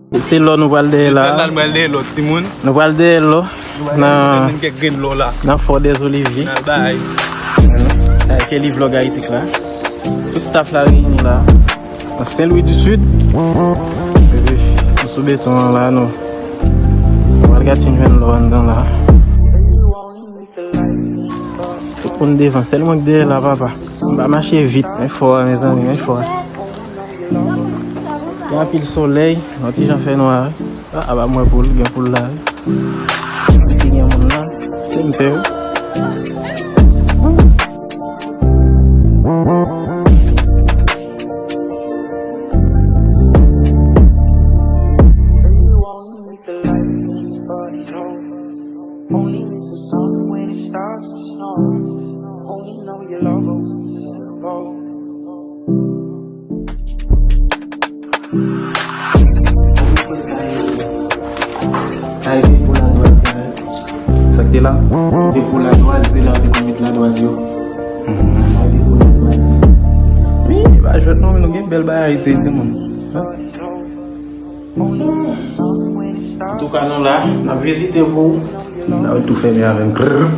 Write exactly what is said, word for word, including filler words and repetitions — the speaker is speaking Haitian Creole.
Se lò nou pral dèyè la. Etènèl pral dèyè lò, timoun. Nou pral dèyè lò. Nou pral nan, nan kèk grenn lò la. Nan Fò dèzolivye. Nan bay. Sa se Kelly Vlog Haïti la. Tout staff la reyini la. Nan Sen Lwi di Sid. Nou sou beton an la, nou. Nou pral gade si n jwenn lò anndan la. Tout moun devan, sèl mwen k dèyè la, papa. M pa mache vit, men fò a, mezanmi, men fò a. Gen anpil solèy, yon ti jan fè nwa, wi. Ah, aba m wè poul, gen poul la, wi. Si gen moun la, se m pè, wi. Sa e depo ladwaz la. Sa k te la? Depo ladwaz, se la yo te konn met ladwaz yo. Mhm. Sa e depo ladwaz. Wi, e pa jwèt non, men nou gen bèl bagay, se timoun. Antouka, nou la, n ap vizite pou ou. N ap tou fèmen avè m. Krrrp.